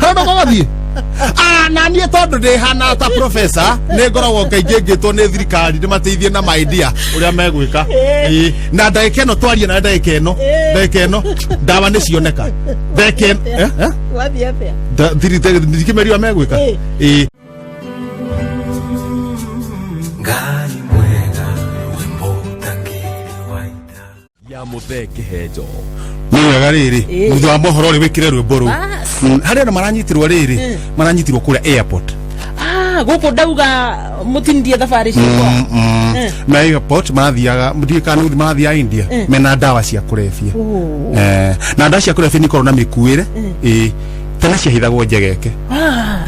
Harĩ ũndũ gũgũthiĩ. Ah, na niĩ tondũ ndĩhana ta professor, nĩ ngoragwo kaingĩ ngĩtwo nĩ thirikari ndĩmateithie na maidia ũrĩa megwĩka. Ĩĩ. Na ndagĩka ĩno twarie na ndagĩka ĩno, ndagĩka ĩno ndawa nĩ cioneka. Ndagĩka ĩno, eh, eh? Wathiĩ atĩa? Ndikĩmeria ũrĩa megwĩka. Ĩĩ. Ngai mwega wĩmbo ũtangĩrĩ wa ita. Ya Muthee Kĩhenjo. Nĩ wega rĩrĩ, Ĩĩ. thutha wa mohoro rĩ, wĩkĩre rwĩmbo rũu. Bas. Harĩ andũ maranyitirwo rĩrĩ, maranyitirwo kũrĩa airport. Ah, gũkũ ndauga mũtindie thabarĩ ciakwa. Na airport marathiaga, ndiũĩ kana nĩ gũthiĩ marathiaga India mena ndawa cia kũrebia. Oh. Eh, na ndawa cia kũrebia nĩ ikoragwo na mĩkuĩre. Ĩĩ, tene ciahithagwo njegeke. Ah.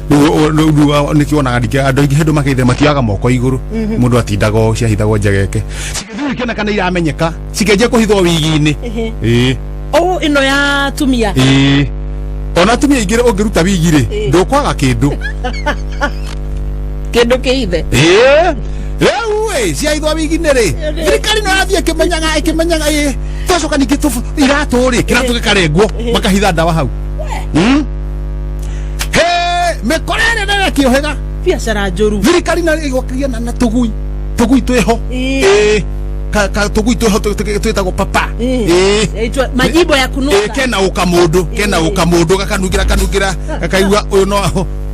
Rĩu nĩkĩo wonaga ningĩ andũ aingĩ hĩndĩ makeithia matioyaga moko igũrũ, mũndũ atindaga ũũ, ciahithagwo njegeke, cigĩthiĩ ikĩoneka nĩ iramenyeka, cikĩanjia kũhithwo wigi-inĩ. Ĩĩ. Oh, ĩno ya atumia. Ĩĩ, ona atumia aingĩ ũngĩruta wigi rĩ, ndũkwaga kĩndũ. Kĩndũ kĩithe. Ĩĩ, rĩu ĩ ciahithwo wigi-inĩ rĩ, thirikari no yathiĩ ĩkĩmenyaga ĩkĩmenyaga. Ĩĩ, twacoka ningĩ iratũ rĩ, kĩratũ gĩkarengwo, makahitha ndawa hau. He mĩkora ĩrĩa nene kĩohega. Biacara njũru. Thirikari na ĩgokĩria na tũgui, tũgui twĩho. Ĩĩ. Ĩĩ, tũgui twĩho twĩtagwo papa. Ĩĩ. Yaitwa majimbo ya kunuka. Ĩĩ, kena ũka mũndũ, kena ũka mũndũ, gakanungira kanungira, gakaigua ũyũ no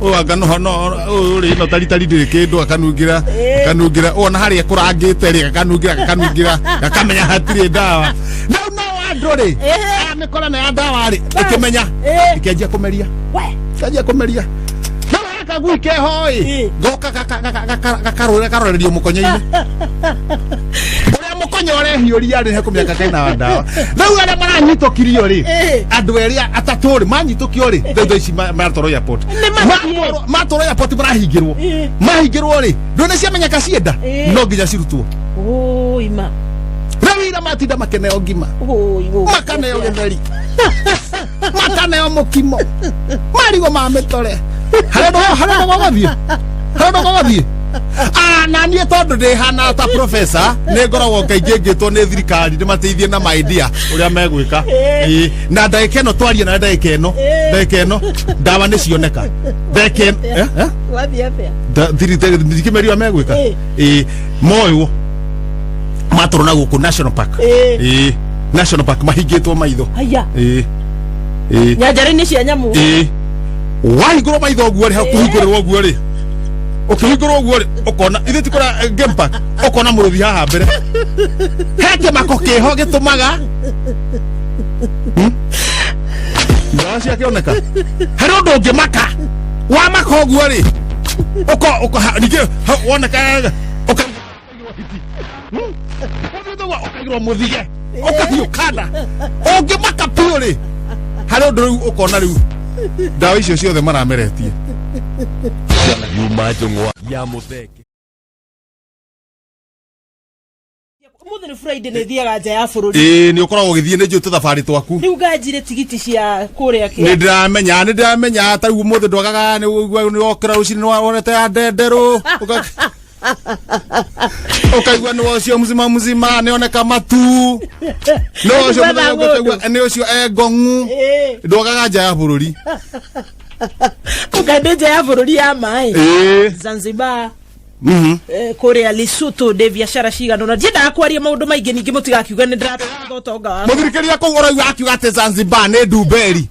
ũyũ, anga no no ũyũ rĩ, no taritari ndĩrĩ kĩndũ, gakanungira gakanungira, wona harĩa kũrangĩte rĩ, gakanungira gakanungira, gakamenya hatirĩ ndawa. Rĩu no andũ rĩ, aya mĩkora na ya ndawa rĩ, ĩkĩmenya, ĩkĩanjia kũmeria. We. Ĩkĩanjia kũmeria. Rĩu he kagui keho ĩ, goka gakarũra karorerio mũkonyo-inĩ ũrĩa mũkonyo ũrehiũria rĩ, hekũmĩaka kena ndawa. Rĩu arĩa maranyitũkirio rĩ, andũ erĩ atatũ rĩ, manyitũkio rĩ, rĩu thaa ici maratwarwo airport. Nĩ mathiĩ. Matwarwo airport, marahingĩrwo. Mahingĩrwo rĩ, ndũ nĩ ciamenyeka cienda, no nginya cirutwo. Oi ma. Rĩu ira matinda makeneo ngima, Oi oi. makaneo gĩtheri, makaneo mũkimo, marigũ ma mĩtore. Harĩ ũndũ, harĩ ũndũ gũgũthiĩ, harĩ ũndũ gũgũthiĩ. Ah, na niĩ tondũ ndĩhana ta professor, nĩ ngoragwo kaingĩ ngĩtwo nĩ thirikari ndĩmateithie na maidia ũrĩa megwĩka. Ĩĩ. Na ndagĩka ĩno twarie na ndagĩka ĩno, ndagĩka ĩno ndawa nĩ cioneka. Ndagĩka ĩno, eh, eh? Wathiĩ atĩa? Ndikĩmeria ũrĩa megwĩka. Ĩĩ, moywo matwarwo na gũkũ National Park. Ĩĩ, National Park, mahingĩtwo maitho. Haya. Ĩĩ, ĩĩ. Nyanjara-inĩ cia nyamũ. Ĩĩ, wahingũrwo maitho ũguo rĩ, hau kũhingũrĩrwo ũguo rĩ, ũkĩhingũrwo ũguo rĩ, ũkona ithuĩ ti kũrĩa game park, ũkona mũrũthi haha mbere, he kĩmako kĩho gĩtũmaga. Ndawa ciakĩoneka. Harĩ ũndũ ũngĩmaka, wamaka ũguo rĩ, ũko ũko ningĩ woneka ũka ũkaigĩrwo mũthige, ũkahiũkana, ũngĩmaka biũ rĩ, harĩ ũndũ rĩu ũkona rĩu ndawa icio ciothe marameretie. Yuma Njũng'wa ya Muthee. Ũmũthĩ nĩ Friday, nĩ thiaga nja ya bũrũri. Ĩĩ, nĩ ũkoragwo ũgĩthiĩ, nĩ njũĩ tũthabarĩ twaku. Rĩu nganjire tigiti cia kũrĩa Nĩ kĩa. ndĩramenya, nĩ ndĩramenya. Ta rĩu ũmũthĩ ndwagaga, nĩ ũigua nĩ wokĩra rũcinĩ, nĩ wonete ya ndenderũ, ũkaigua nĩ ũcio mzima mzima, nĩ oneka matu, nĩ ũcio mũthenya ũngĩ ũkaigua nĩ ũcio engong'u. Ndwagaga nja ya bũrũri. Ũkandĩ nja ya bũrũri ya maĩ. Zanzibar, kũrĩa Lesotho, ndĩ biacara cigana ũna. Ndiendaga kwaria maũndũ maingĩ, ningĩ mũtigakiuga nĩ ndĩratũra ũtonga wakwa. Mũthirikĩria kũu ũraigua akiuga atĩ Zanzibar nĩ ndumberi,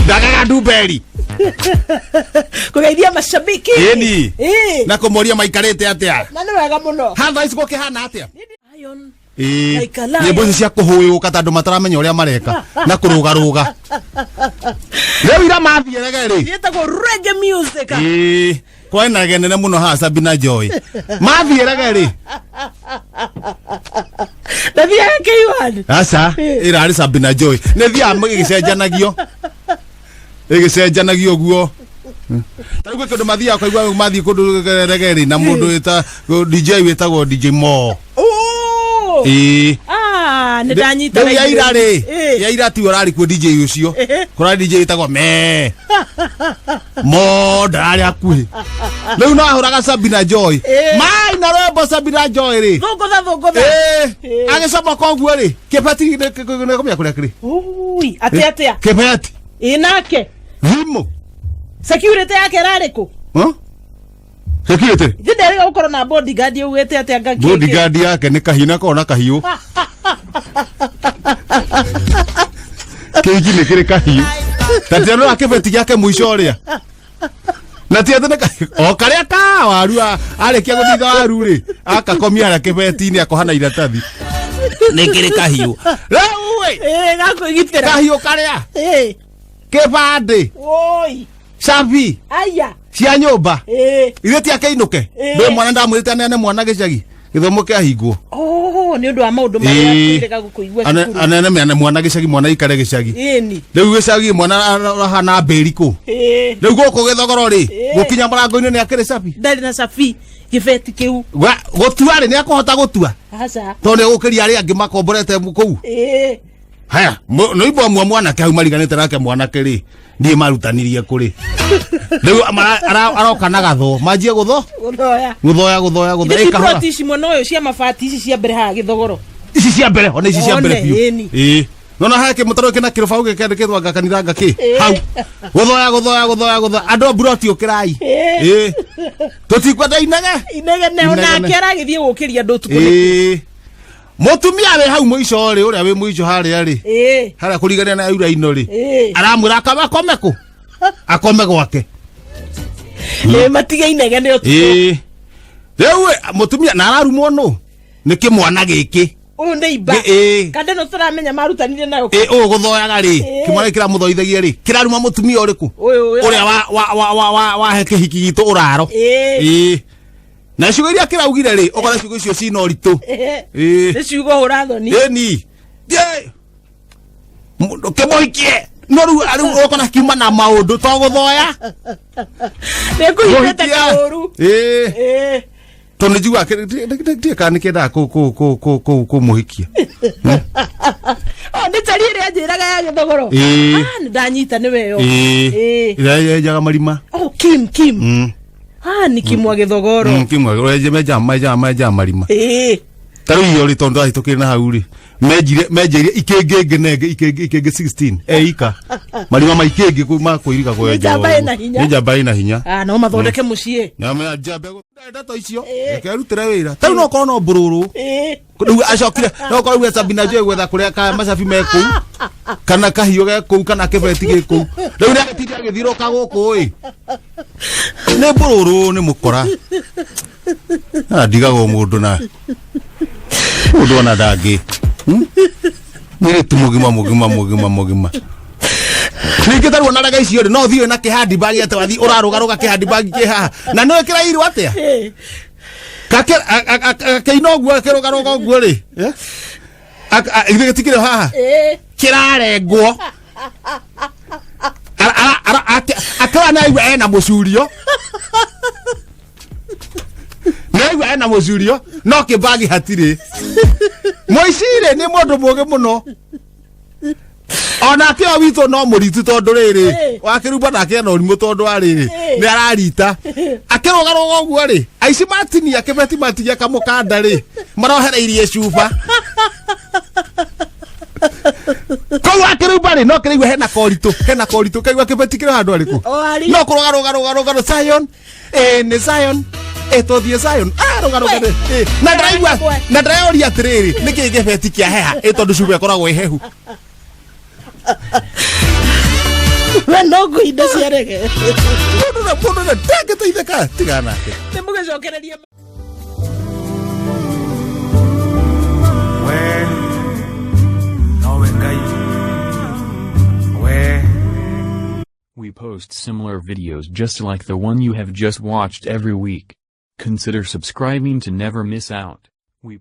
ndagaga ndumberi. Kũgeithia mashabiki. Ĩni. Na kũmoria maikarĩte atĩa. Na nĩ wega mũno. Hatha ici gũkĩhana atĩa? Lion. Ĩĩ. Like a lion. Nyĩmbo icio cia kũhũyũka ta andũ mataramenya ũrĩa mareka na kũrũgarũga, rĩu ira mathiĩ rege rĩ. Yĩtagwo reggae music. Ĩĩ, kwena rege nene mũno haha, Sabina Joy mathiĩ rege rĩ. Ndathiaga K1. Aca, ĩrarĩ Sabina Joy, nĩ thiaga ĩgĩcenjanagio ĩgĩcenjanagio ũguo. Ta rĩu gwĩ kĩndũ mathiaga ũkaigua mathiĩ kũndũ rege rĩ, na mũndũ wĩta DJ, wĩtagwo DJ Mo. Oh! Ĩĩ. Ah, Ah, nĩ ndanyita. Rĩu ya ira rĩ, Ĩ. ya ira tiwe ũrarĩ kuo DJ ũcio. Ĩ. Kũrarĩ DJ wĩtagwo me mo ndararĩ hakuhĩ. Rĩu no ahũraga Sabina Joy. Ĩ. Mai na rwĩmbo Sabina Joy rĩ. Thũngũtha thũngũtha. Ĩ, Ĩ. agĩcomoka ũguo rĩ, kĩbeti nĩkũmenya kũrĩa kĩrĩ. Ui, atĩ atĩa? Kĩbeti. Ĩ nake. Thimũ. Security yake ĩrarĩ kũ? Huh? Security. Ithe nderĩga gũkorwo na bodyguard yaugĩte atĩa anga kĩkĩ? Bodyguard yake nĩ kahiũ na kona kahiũ. Kĩhiki nĩ kĩrĩ kahiũ. Ta tianora kĩbeti gĩake mũico ũrĩa. Na ti atĩ nĩ kahiũ. O karĩa ka waru arĩkia gũthitha waru rĩ, akakomia harĩa kĩbeti-inĩ akoha na iratathi. Nĩ kĩrĩ kahiũ. Rĩu ĩ, Ĩ, gakwĩgitĩra. kahiũ karĩa, Ĩ. kĩbandĩ, Woi. cabi Aya. cia nyũmba. Ĩ. Ithuĩ ti akĩinũke. Ĩ. Ndũĩ mwana ndamwĩrĩte aneane mwana gĩcagi. Gĩthomo kĩahingwo. Oh, nĩ ũndũ wa maũndũ marĩa Ĩ. twĩrĩga gũkũigua cukuru. Anene mene mwana gĩcagi mwana ikare gĩcagi. Ĩni. Rĩu gĩcagi mwana arahana mbĩri kũ. Ĩ. Rĩu gũkũ gĩthogoro rĩ, Ĩ. gũkinya mũrango-inĩ nĩ akĩrĩ cabi. Ndarĩ na cabi gĩbeti kĩu. Gũtua rĩ, nĩ akũhota gũtua. Aca. Tondũ nĩ egũkĩria arĩa angĩ makomborete kũu. Ĩ. Haya, nĩ imwe mwanake hau mariganĩte nake mwanake rĩ, niĩ marutanirie kũrĩ. Rĩu aroka na gatho, manjie gũtho? Gũthoya. Gũthoya, gũthoya, gũthoya. Ithe Ĩ, ti kahora. ploti ici mwena ũyũ cia mabati ici cia mbere haha gĩthogoro. Ici cia mbere, ona ici cia mbere One, biũ. ĩni. Ĩ. Nona haya kĩmũtaro kĩna kĩrũbaũ gĩkĩandĩkĩtwo anga kanitha anga kĩ. Ĩ. Hau. Gũthoya, gũthoya, gũthoya, gũthoya. Andũ a mburoti ũkĩrai. Ĩ. Ĩ. Tũtikwenda inege. Inegene Inegene. onake aragĩthiĩ gũkĩria andũ ũtukũ nĩkĩ? Ĩ. Mũtumia wĩ hau mũico rĩ, ũrĩa wĩ mũico harĩa rĩ. Ĩ. Harĩa kũrigania na yura ino rĩ. Ĩ. Aramwĩra akame akome kũ? Akome gwake. Ĩ, matige inegene ũtukũ. Ĩ. Rĩu ĩ, mũtumia na ararumwo nũ? Nĩ kĩmwana gĩkĩ. Ũyũ nĩ imba. Ĩ. Kande no tũramenya marutanire nayo. Ĩ, ũyũ gũthoyaga rĩ, Ĩ. kĩmwana gĩkĩ kĩramũthoithagia rĩ, kĩraruma mũtumia ũrĩkũ? Ũyũ, ũyũ. Ũrĩa wahe kĩhiki gitũ ũraro. Ĩ. Ĩ. Na ciugo iria kĩraugire rĩ, ũkona ciugo icio cina ũritũ. Ĩ. Ĩ. Nĩ ciugo hũra thoni. Ĩni. Ĩ. Mũndũ kĩmũhikie. No rĩu rĩu ũkona kiuma na maũndũ to gũthoya. Nĩ ngũhithĩte kaũru. Ĩ. Ĩ. Tondũ nĩ njiguaga ndiĩ kana nĩ kĩendaga kũmũhikia. Oh, nĩ tari ĩrĩa njĩraga ya gĩthogoro. Ĩ. Ah, nĩ ndanyita nĩ weyo. Ĩ. Ĩ. Ĩrĩa yenjaga marima. Oh, Kim, Kim. Ah, nĩ Kim wa gĩthogoro. Kimwe menjaga marima. Ĩ. Ta rĩu iyo rĩ, tondũ ndahĩtũkire na hau rĩ, menjeire ikĩngĩ ĩngĩ na ĩngĩ, ikĩngĩ 16 eika marima ma ikĩngĩ ma kũiriga Nĩ njamba ĩna hinya. Nĩ njamba ĩna hinya. Ah, no mathondeke mũciĩ. Na njamba ndeto icio reke erutĩre wĩra. Ta rĩu no ũkorwo no mbũrũrũ. Ĩ. Rĩu acokire no ũkorwo rĩu Sabina Joy gwetha kũrĩa ka macabi me kũu kana kahiũ ge kũu kana kĩbeti gĩ kũu. Rĩu nĩ agĩtinda agĩthiũrũka gũkũ ĩ. Nĩ mbũrũrũ nĩ mũkora. Na ndigagwo mũndũ na mũndũ ona ndangĩ. Mũirĩtu mũgima mũgima mũgima mũgima. Ningĩ tarĩu ona rega icio rĩ, no ũthiĩ na kĩhandi bag atĩ wathiĩ ũrarũgarũga kĩhandi bag kĩ haha. Na nĩwe kĩrairwo atĩa? Ĩ. Akĩina ũguo akĩrũgarũga ũguo rĩ. Ithuĩ gĩtikĩrĩ haha. Ĩ. Kĩrarengwo. Akĩra nĩ aigua ena mũcurio. Nĩ aigua ena mũcurio no kĩbagi hatirĩ. Mũici rĩ nĩ mũndũ mũũgĩ mũno. Onake ũyũ witũ no mũritu tondũ rĩrĩ Ĩ. wakĩrumba nake ena ũrimũ tondũ wa rĩrĩ Ĩ. nĩ ararita. Akĩrũgarũga ũguo rĩ, aici matinia kĩbeti matinia kamũkanda rĩ, marohereirie cuba. Kũu akĩrumba rĩ, no kĩraigua hena koritũ, hena koritũ, kaigua kĩbeti kĩrĩ handũ harĩkũ? O harĩ. No kũrũgarũga rũgarũga Zion. Ĩ nĩ Zion. Ĩ tũthiĩ Zion. Ah, rũgarũga rĩ. Ĩ, na ndĩraigua, na ndĩreyoria atĩrĩrĩ, nĩkĩĩ kĩbeti kĩa heha? Ĩ tondũ cuba ĩkoragwo ĩ hehu. We no ngũinda cia rege. Mũndũ na mũndũ na ndangĩteithĩka tiga nake. Nĩ mũgĩcokererie. We nowe Ngai. We We post similar videos just like the one you have just watched every week. Consider subscribing to never miss out. We